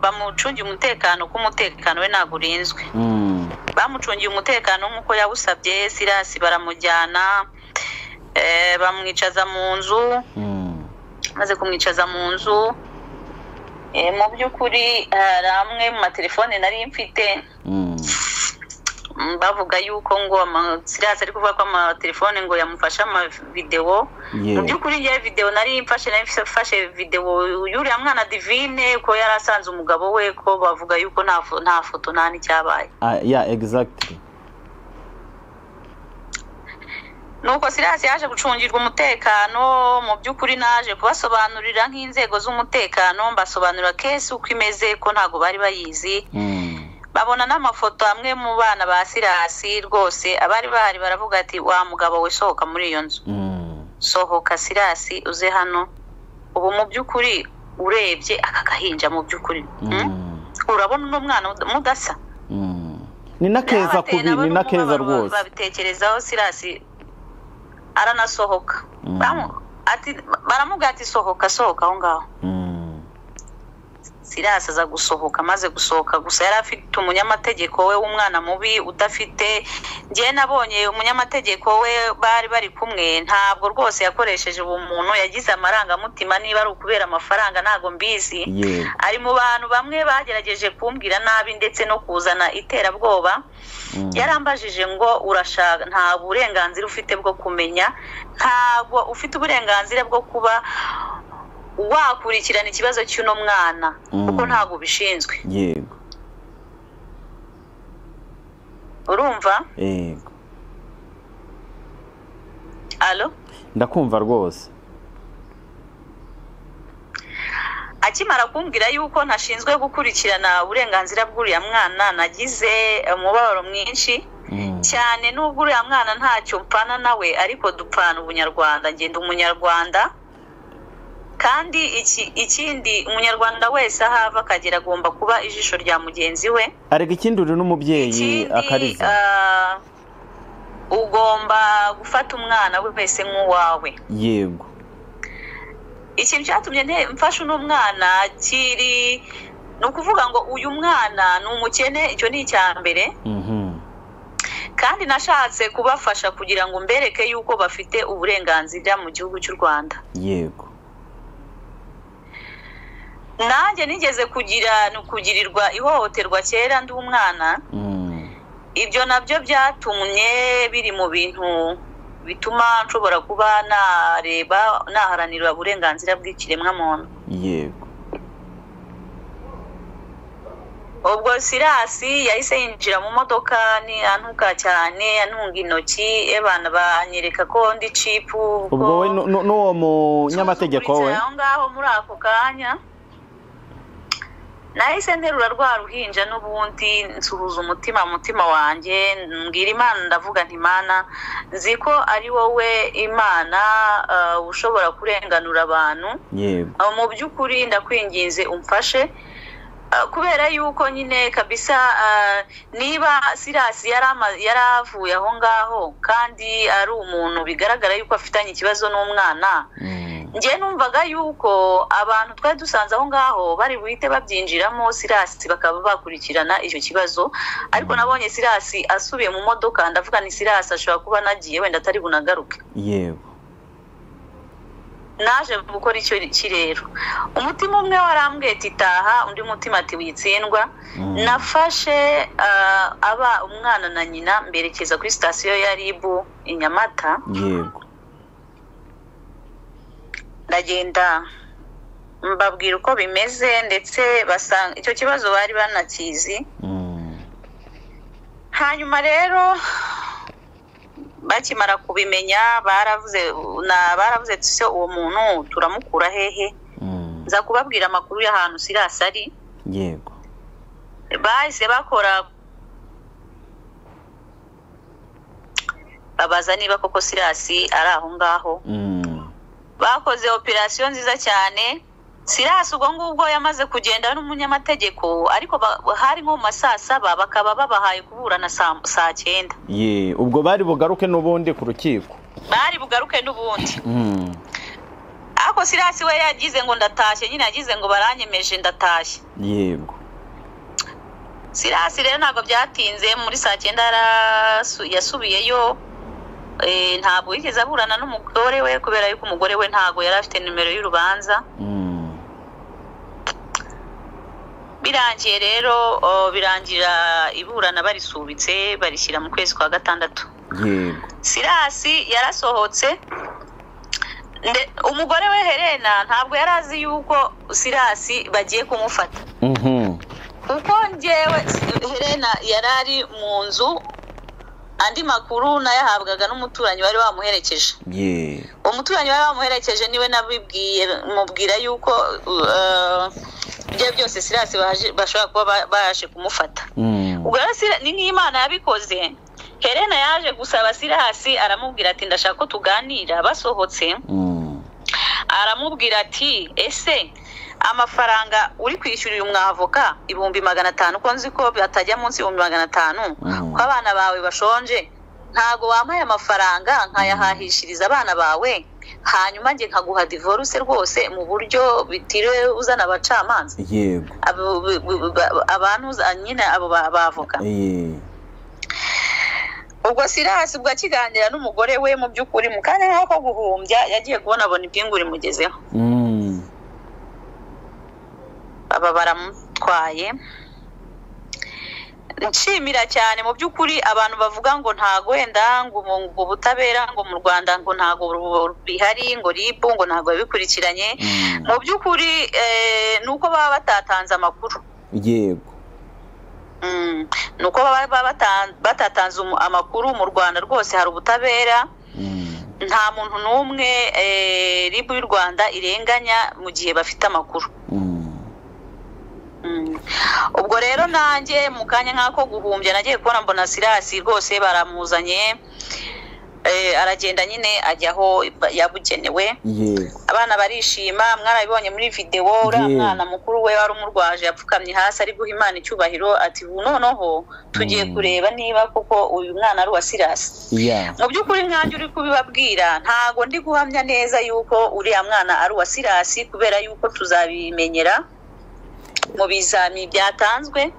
Speaker 5: bamucungiye umutekano, ko umutekano we ntabwo urinzwe. Bamucungiye umutekano nk'uko yawusabye, Sirasi baramujyana, bamwicaza mu nzu. Maze kumwicaza mu nzu, mu by'ukuri hari amwe mu matelefone nari mfite, bavuga yuko ngo Sirasi ari kuvuga ko amatelefone ngo yamufashe amavidewo. Mu by'ukuri ngewe videwo nari mfashe, nari mfashe videwo y'uriya mwana Divine, ko yari asanze umugabo we, ko bavuga yuko nta foto nta n'icyabaye.
Speaker 3: Yeah, exactly.
Speaker 5: Nuko Sirasi yaje gucungirwa umutekano. Mu by'ukuri naje kubasobanurira nk'inzego z'umutekano, mbasobanurira kesi uko imeze, ko ntago bari bayizi. Babona n'amafoto amwe mu bana ba Sirasi rwose, abari bahari baravuga ati wa mugabo we sohoka muri iyo nzu, sohoka Sirasi uze hano. Ubu mu by'ukuri urebye aka gahinja mu by'ukuri urabona uno mwana mudasa.
Speaker 3: Ni na keza kubi, ni na keza rwose.
Speaker 5: Babitekerezaho Sirasi aranasohoka. Ati baramubwira ati sohoka sohoka aho ngaho. Sirasi aza gusohoka, amaze gusohoka gusa yari afite umunyamategeko we w'umwana mubi udafite. Njye nabonye umunyamategeko we bari bari kumwe, ntabwo rwose yakoresheje ubumuntu, yagize amarangamutima, niba ari ukubera amafaranga ntago mbizi. Ari mu bantu bamwe bagerageje kumbwira nabi ndetse no kuzana iterabwoba. Yarambajije ngo urashaka, nta burenganzira ufite bwo kumenya, ntabwo ufite uburenganzira bwo kuba wakurikirana ikibazo cy'uno mwana kuko ntabwo ubishinzwe.
Speaker 3: Yego.
Speaker 5: Urumva?
Speaker 3: Yego.
Speaker 5: Allo?
Speaker 3: Ndakumva rwose.
Speaker 5: Akimara kumbwira yuko ntashinzwe gukurikirana uburenganzira bw'uriya mwana, nagize umubabaro mwinshi cyane. Nubwo uriya mwana ntacyo mpfana nawe, ariko dupfana ubunyarwanda, ngenda umunyarwanda. Kandi ikindi umunyarwanda wese ahava akagera agomba kuba ijisho rya mugenzi we.
Speaker 3: Ariko ikindi uri n'umubyeyi Akariza,
Speaker 5: ugomba gufata umwana wese nk'uwawe.
Speaker 3: Yego.
Speaker 5: Ikintu cyatumye mfasha uno mwana kiri ni ukuvuga ngo uyu mwana ni umukene, icyo ni icya mbere. Kandi nashatse kubafasha kugira ngo mbereke yuko bafite uburenganzira mu gihugu cy'u Rwanda.
Speaker 3: Yego.
Speaker 5: Nanjye nigeze kugira kugirirwa ihohoterwa kera ndi umwana. Ibyo nabyo byatumye biri mu bintu bituma nshobora kuba nareba naharanira uburenganzira bw'ikiremwa muntu.
Speaker 3: Yego.
Speaker 5: Ubwo Sirasi yahise yinjira mu modoka ni antuka cyane, antunga intoki, ebana banyereka ko ndi chipu.
Speaker 3: Ubwo we n'uwo munyamategeko we
Speaker 5: aho ngaho muri ako kanya nahise nterura rwa ruhinja n'ubundi nsuhuza umutima wanjye, mbwira Imana, ndavuga nti Imana nzi ko ari wowe Imana ushobora kurenganura abantu.
Speaker 3: Yego.
Speaker 5: Mu by'ukuri ndakwinginze umfashe, kubera yuko nyine kabisa niba Sirasi yaravuye aho ngaho kandi ari umuntu bigaragara yuko afitanye ikibazo n'umwana. Njye numvaga yuko abantu twari dusanze aho ngaho bari buhite babyinjiramo Sirasi bakaba bakurikirana icyo kibazo, ariko nabonye Sirasi asubiye mu modoka ndavuga ni Sirasi ashobora kuba nagiye wenda atari bunagaruke.
Speaker 3: Yego.
Speaker 5: Naje gukora icyo kirero, umutima umwe warambwiye ati taha, undi mutima ati witsindwa. Nafashe aba umwana na nyina mberekeza kuri sitasiyo ya RIB i Nyamata.
Speaker 3: Yego.
Speaker 5: Ndagenda mbabwira uko bimeze, ndetse basanga icyo kibazo bari banakizi. Hanyuma rero bakimara kubimenya baravuze se uwo muntu turamukura hehe? Nza kubabwira amakuru y'ahantu Sirasi ari.
Speaker 3: Yego.
Speaker 5: Bahise bakora babaza niba koko Sirasi ari aho ngaho. Bakoze operation nziza cyane. Sirasi ubwo ngubwo yamaze kugenda n'umunyamategeko, ariko hari nko mu saa 7 bakaba babahaye kuburana saa 9.
Speaker 3: Ye, ubwo bari bugaruke n'ubundi ku rukiko.
Speaker 5: Bari bugaruke n'ubundi. Ako Sirasi we yagize ngo ndatashye, nyine yagize ngo baranyemeje ndatashye.
Speaker 3: Yego.
Speaker 5: Sirasi rero ntabwo byatinze, muri saa 9 yasubiyeyo. Ntabwo yigeze aburana n'umugore we kubera yuko umugore we ntago yari afite nimero y'urubanza. Birangiye rero birangira iburana barisubitse barishyira mu kwezi kwa 6.
Speaker 3: Yego.
Speaker 5: Sirasi yarasohotse. Umugore we Helena ntabwo yari azi yuko Sirasi bagiye kumufata. Kuko njyewe Helena yarari mu nzu, andi makuru nayahabwaga n'umuturanyi wari wamuherekeje. Umuturanyi wari wamuherekeje niwe nabibwiye, mubwira yuko ibyo byose Sirasi bashobora kuba baje kumufata. Ubwo rero ni nk'Imana yabikoze. Helena yaje gusaba Sirasi aramubwira ati ndashaka ko tuganira. Basohotse Aramubwira ati ese amafaranga uri kwishyura uyu mwavoka 500,000 ko nzi ko batajya munsi 500,000 ko abana bawe bashonje, ntago wampaye amafaranga nkayahahishiriza abana bawe, hanyuma njye nkaguha divorce rwose mu buryo bitiriwe uzana abacamanza.
Speaker 3: Yego.
Speaker 5: Abantu nyine abo bavoka. Ubwo Sirasi ubwo akiganira n'umugore we mu by'ukuri mu kanya nk'ako guhumbya yagiye kubona abona ipingu rimugezeho. Baba baramutwaye. Nshimira cyane mu by'ukuri abantu bavuga ngo ntago wenda ngo ubutabera ngo mu Rwanda ngo ntago bihari, ngo RIB ngo ntago yabikurikiranye. Mu by'ukuri nuko baba batatanze amakuru.
Speaker 3: Yego.
Speaker 5: Nuko baba batatanze amakuru. Mu Rwanda rwose hari ubutabera, nta muntu n'umwe RIB y'u Rwanda irenganya mu gihe bafite amakuru. Ubwo rero nanjye mu kanya nk'ako guhumbya nagiye kubona mbona Sirasi rwose baramuzanye, aragenda nyine ajya aho yabugenewe. Abana barishima, mwarabibonye muri video, uriya mwana mukuru we wari umurwaje yapfukamye hasi ari guha Imana icyubahiro ati noneho tugiye kureba niba koko uyu mwana ari uwa Sirasi. Mu by'ukuri nkanjye uri kubibabwira ntago ndi guhamya neza yuko uriya mwana ari uwa Sirasi, kubera yuko tuzabimenyera mu bizami byatanzwe.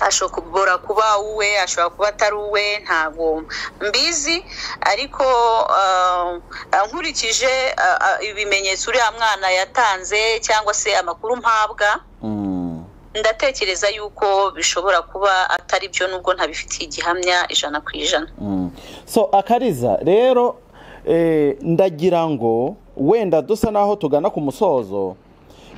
Speaker 5: Ashobora kuba uwe, ashobora kuba atari uwe, ntago mbizi, ariko nkurikije ibimenyetso uriya mwana yatanze cyangwa se amakuru mpabwa, ndatekereza yuko bishobora kuba atari byo, nubwo ntabifitiye igihamya 100%.
Speaker 3: So Akariza rero ndagira ngo wenda dusa naho tugana ku musozo,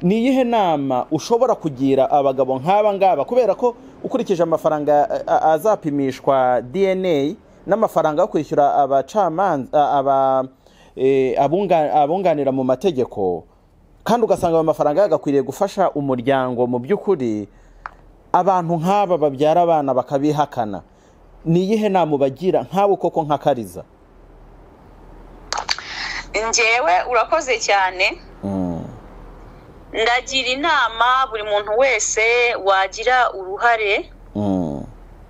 Speaker 3: ni iyihe nama ushobora kugira abagabo nk'aba ngaba, kubera ko ukurikije amafaranga azapimishwa DNA n'amafaranga yo kwishyura abacamanza abunganira mu mategeko, kandi ugasanga ayo mafaranga yagakwiriye gufasha umuryango mu by'ukuri, abantu nk'aba babyara abana bakabihakana, ni iyihe nama ubagira nk'abo koko nka Kariza?
Speaker 5: Njyewe urakoze cyane. Ndagira inama buri muntu wese wagira uruhare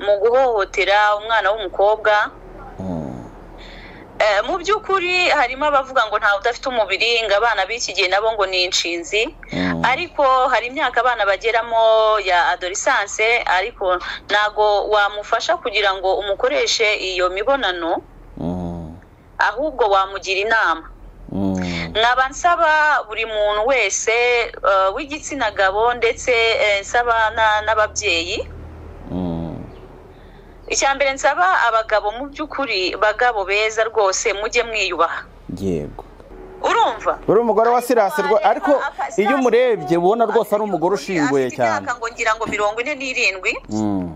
Speaker 5: mu guhohotera umwana w'umukobwa. Mu by'ukuri harimo abavuga ngo ntawe udafite umubiri, ngo abana b'iki gihe nabo ngo ni inshinzi, ariko hari imyaka abana bageramo ya adolescence, ariko ntago wamufasha kugira ngo umukoreshe iyo mibonano, ahubwo wamugira inama. Nkaba nsaba buri muntu wese w'igitsina gabo ndetse nsaba n'ababyeyi. Icya mbere nsaba abagabo mu by'ukuri, bagabo beza rwose mujye mwiyubaha.
Speaker 3: Yego.
Speaker 5: Urumva?
Speaker 3: Uri umugore wa Sirasi ariko iyo umurebye ubona rwose ari umugore ushinguye cyane.
Speaker 5: Ngo ngira ngo 47.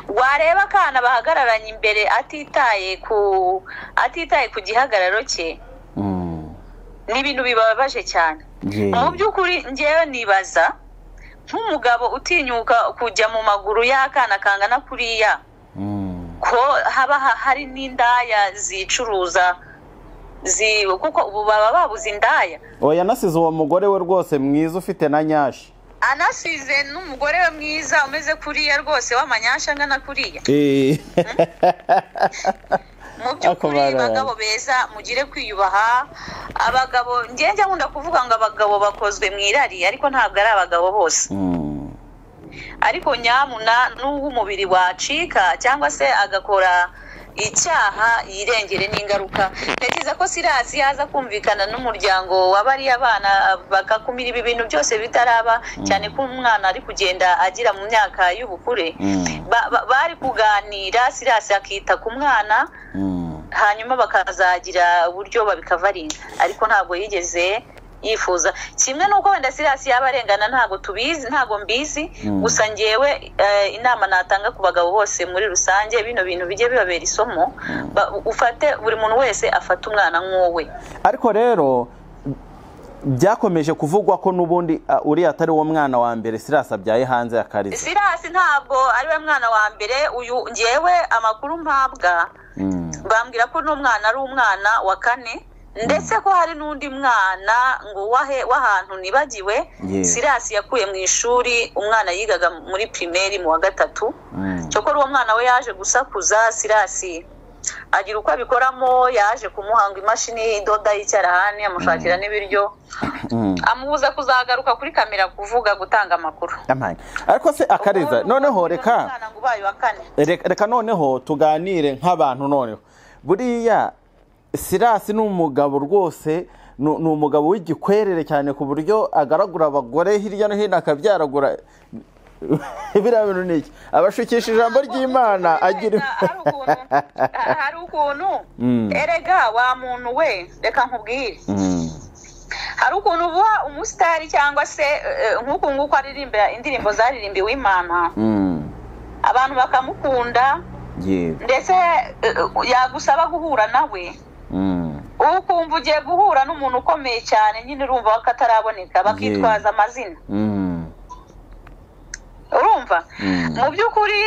Speaker 5: Wareba akana bahagararanye imbere atitaye ku gihagararo cye, ni ibintu bibabaje cyane. Mu by'ukuri ngewe nibaza nk'umugabo utinyuka kujya mu maguru y'akana kangana kuriya, ko haba hari n'indaya zicuruza, kuko ubu baba babuze indaya.
Speaker 3: Oya, nasize uwo mugore we rwose mwiza ufite na nyashi,
Speaker 5: anasize n'umugore we mwiza umeze kuriya rwose w'amanyasha angana kuriya. Mu by'ukuri bagabo beza mugire kwiyubaha. Abagabo njye nkunda kuvuga ngo abagabo bakozwe mu irari, ariko ntabwo ari abagabo bose. Ariko nyamuna n'uwo umubiri wacika cyangwa se agakora icyaha yirengere n'ingaruka. Ntekereza ko Sirasi yaza kumvikana n'umuryango w'abariya bana bakakumira ibi bintu byose bitaraba, cyane ko umwana ari kugenda agira mu myaka y'ubukure, bari kuganira, Sirasi akita ku mwana, hanyuma bakazagira uburyo babikavaringa, ariko ntabwo yigeze yifuza. Kimwe nuko wenda Sirasi yaba arengana ntago tubizi, ntago mbizi, gusa ngewe inama natanga ku bagabo bose muri rusange, bino bintu bijye bibabera isomo, ufate buri muntu wese afata umwana nk'uwe.
Speaker 3: Ariko rero byakomeje kuvugwa ko nubundi uri atari uwo mwana wa mbere Sirasi abyaye hanze ya Kariza.
Speaker 5: Sirasi ntabwo ari we mwana wa mbere, uyu ngewe amakuru mpabwa Bambwira ko n'umwana ari umwana wa kane, ndetse ko hari n'undi mwana ngo w'ahantu nibagiwe Sirasi yakuye mu ishuri, umwana yigaga muri primaire mu wa 3. Cyokora uwo mwana we yaje gusakuza, Sirasi agira uko abikoramo, yaje kumuhanga imashini idoda y'icyarahani, amushakira n'ibiryo, amubuza kuzagaruka kuri kamera kuvuga, gutanga amakuru.
Speaker 3: Ariko se Akariza, noneho reka noneho tuganire nk'abantu. Noneho buriya Sirasi ni umugabo rwose, ni umugabo w'igikwerere cyane, ku buryo agaragura abagore hirya no hino akabyaragura. Biriya bintu ni iki? Abashukisha ijambo ry'Imana agira
Speaker 5: hari ukuntu erega wa muntu we, reka nkubwire, hari ukuntu uba umusitari cyangwa se nk'uku nguku aririmba indirimbo zaririmbiwe Imana, abantu bakamukunda, ndetse yagusaba guhura nawe ukumva ugiye guhura n'umuntu ukomeye cyane nyine, urumva ko ataraboneka, bakitwaza amazina. Urumva mu by'ukuri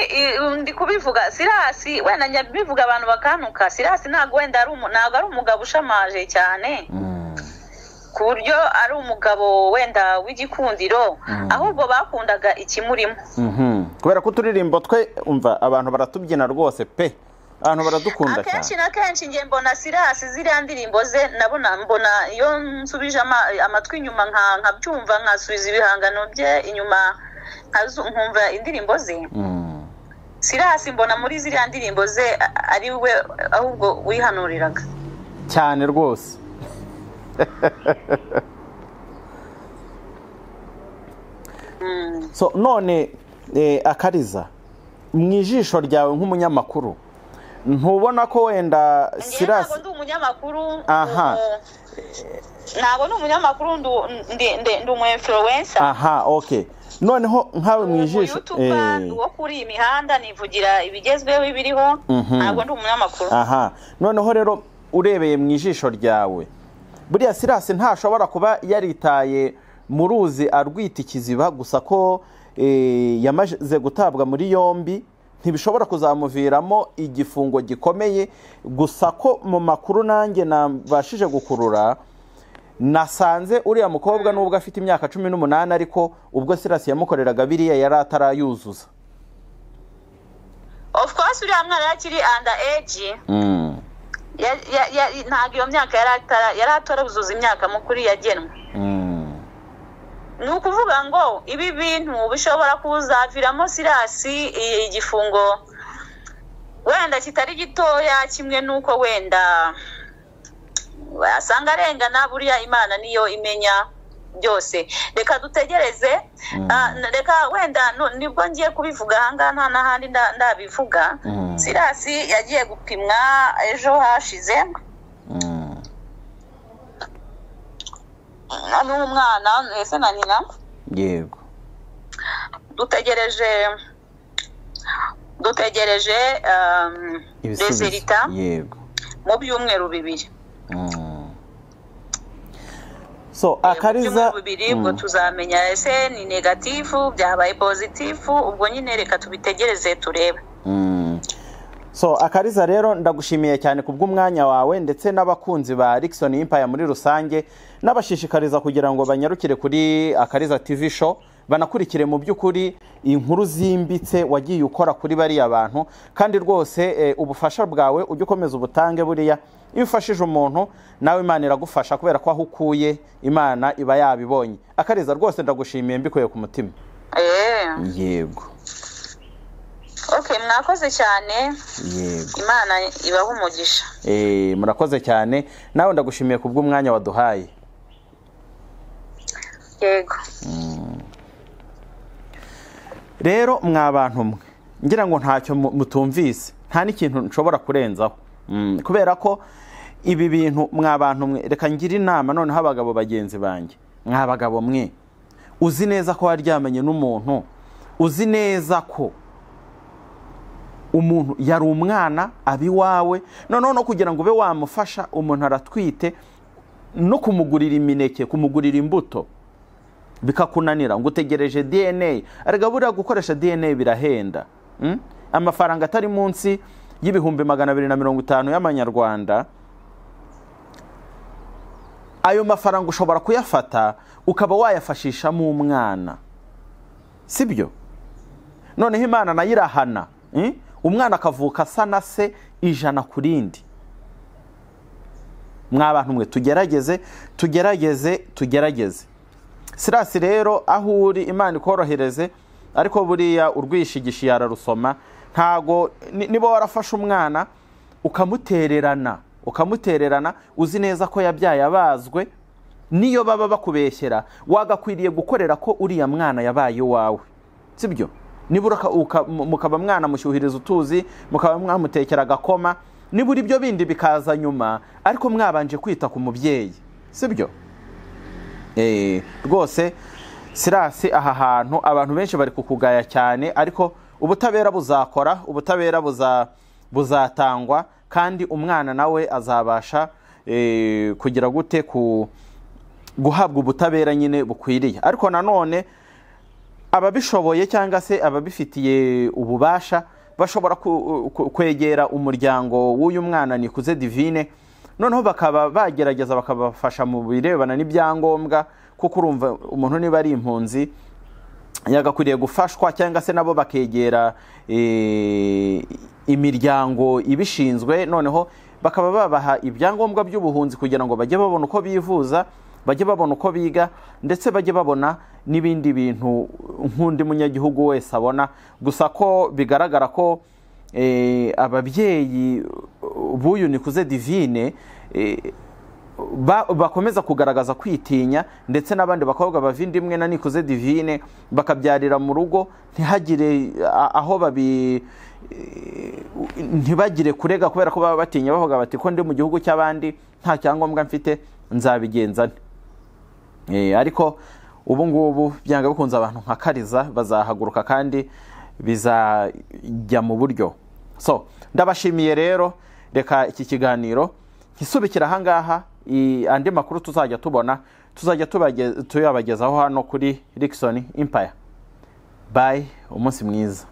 Speaker 5: ndi kubivuga Sirasi, wenda njya bivuga abantu bakanuka. Sirasi ntabwo wenda ntabwo ari umugabo ushamaje cyane ku buryo ari umugabo wenda w'igikundiro, ahubwo bakundaga ikimurimo.
Speaker 3: Kubera ko uturirimbo twe umva abantu baratubyina rwose pe, abantu baradukunda cyane.
Speaker 5: Akenshi na kenshi ngiye mbona Sirasi ziriya ndirimbo ze, nabona mbona iyo nsubije amatwi inyuma nkabyumva, nkasubiza ibihangano bye inyuma, nkumva indirimbo ze. Sirasi mbona muri ziriya ndirimbo ze ari we ahubwo wihanuriraga
Speaker 3: cyane rwose. So none Akariza, mu ijisho ryawe nk'umunyamakuru, ntubona ko wenda Sirasi?
Speaker 5: Ntabwo ndi umunyamakuru. Aha, ntabwo ndi umunyamakuru, ndi umu influencer.
Speaker 3: Aha, okay. Noneho nkawe mu ijisho
Speaker 5: wo kuri imihanda nivugira ibigezweho ibiriho, ntabwo ndi umunyamakuru.
Speaker 3: Aha, noneho rero urebeye mu ijisho ryawe, buriya Sirasi ntashobora kuba yaritaye mu ruzi arwita ikiziba, gusa ko yamaze gutabwa muri yombi ntibishobora kuzamuviramo igifungo gikomeye. Gusa ko mu makuru nanjye nabashije gukurura, nasanze uriya mukobwa nubwo afite imyaka 18, ariko ubwo Sirasi yamukoreraga biriya yari atarayuzuza.
Speaker 5: Of course uriya mwana yakiri under age. Ntabwo iyo myaka yari atarazuza imyaka mukuru yagenwe. Ni ukuvuga ngo ibi bintu bishobora kuzaviramo Sirasi igifungo wenda kitari gitoya, kimwe nuko wenda asanga arengana. Buriya Imana niyo imenya byose, reka dutegereze. Reka wenda nibwo ngiye kubivuga ahangaha, nta n'ahandi ndabivuga. Sirasi yagiye gupimwa ejo hashize n'umwana ese na nyina.
Speaker 3: Yego,
Speaker 5: dutegereje resulta.
Speaker 3: Yego,
Speaker 5: mu byumweru 2.
Speaker 3: So Akariza,
Speaker 5: ubwo tuzamenya ese ni negatifu byabaye positifu, ubwo nyine reka tubitegereze turebe.
Speaker 3: So Akariza rero ndagushimiye cyane kubw'umwanya wawe, ndetse n'abakunzi ba Rickson Empire muri rusange, n'abashishikariza kugira ngo banyarukire kuri Akariza TV show, banakurikire mu by'ukuri inkuru zimbitse wagiye ukora kuri bariya bantu. Kandi rwose ubufasha bwawe ujye ukomeza ubutange, buriya iyo ufashije umuntu nawe Imana iragufasha, kubera ko aho ukuye Imana iba yabibonye. Akariza rwose ndagushimiye mbikuye ku mutima. Yego.
Speaker 5: Okay, mwakoze cyane.
Speaker 3: Yego.
Speaker 5: Imana ibahe umugisha.
Speaker 3: Murakoze cyane, nawe ndagushimiye kubw'umwanya waduhaye.
Speaker 5: Yego.
Speaker 3: Rero mwa bantu mwe, ngira ngo ntacyo mutumvise, nta n'ikintu nshobora kurenzaho. Kubera ko ibi bintu mwa bantu mwe, reka ngira inama noneho abagabo bagenzi banjye. Mwa bagabo mwe, uzi neza ko waryamanye n'umuntu, uzi neza ko umuntu yari umwana abi wawe, noneho no kugira ngo ube wamufasha umuntu aratwite, no kumugurira imineke, kumugurira imbuto bikakunanira ngo utegereje DNA. Arega buriya gukoresha DNA birahenda. Amafaranga atari munsi y'ibihumbi 250 y'amanyarwanda. Ayo mafaranga ushobora kuyafata ukaba wayafashishamo umwana, sibyo? Noneho Imana nayo irahana, Umwana akavuka asa na se 100 ku rindi. Mwabantu mwe, tugerageze, tugerageze, tugerageze. Sirasi rero, aho uri, Imana ikorohereze. Ariko buriya urwishigishiye ararusoma. Ntago niba warafashe umwana ukamutererana, ukamutererana uzi neza ko yabyaye abazwe, niyo baba bakubeshyera, wagakwiriye gukorera ko uriya mwana yabaye iwawe, sibyo? Nibura mukaba mwana mushyuhiriza utuzi, mukaba mwamutekera agakoma, nibura ibyo bindi bikaza nyuma, ariko mwabanje kwita ku mubyeyi, sibyo? Rwose Sirasi, aha hantu abantu benshi bari kukugaya cyane, ariko ubutabera buzakora, ubutabera buzatangwa, kandi umwana nawe azabasha kugira gute, ku guhabwa ubutabera nyine bukwiriye. Ariko nanone ababishoboye cyangwa se ababifitiye ububasha bashobora kwegera umuryango w'uyu mwana Nikuze Divine, noneho bakaba bagerageza bakabafasha mu birebana n'ibyangombwa, kuko urumva umuntu niba ari impunzi yagakwiriye gufashwa, cyangwa se nabo bakegera imiryango ibishinzwe, noneho bakaba babaha ibyangombwa by'ubuhunzi kugira ngo bajye babona uko bivuza, bajye babona uko biga, ndetse bajye babona n'ibindi bintu nk'undi munyagihugu wese abona. Gusa ko bigaragara ko ababyeyi b'uyu Nikuze Divine bakomeza kugaragaza kwitinya, ndetse n'abandi bakobwa bavindimwe na Nikuze Divine bakabyarira mu rugo, ntihagire aho babi ntibagire kurega, kubera ko baba batinya, bavuga bati ko ndi mu gihugu cy'abandi nta cyangombwa mfite, nzabigenza nte? Ariko ubu ngubu byanga bikunze abantu nka Kariza bazahaguruka kandi bizajya mu buryo. So ndabashimiye rero, reka iki kiganiro nkisubikira ahangaha. Andi makuru tuzajya tubona tuzajya tuyabagezaho hano kuri Rickson Empire. Bye, umunsi mwiza.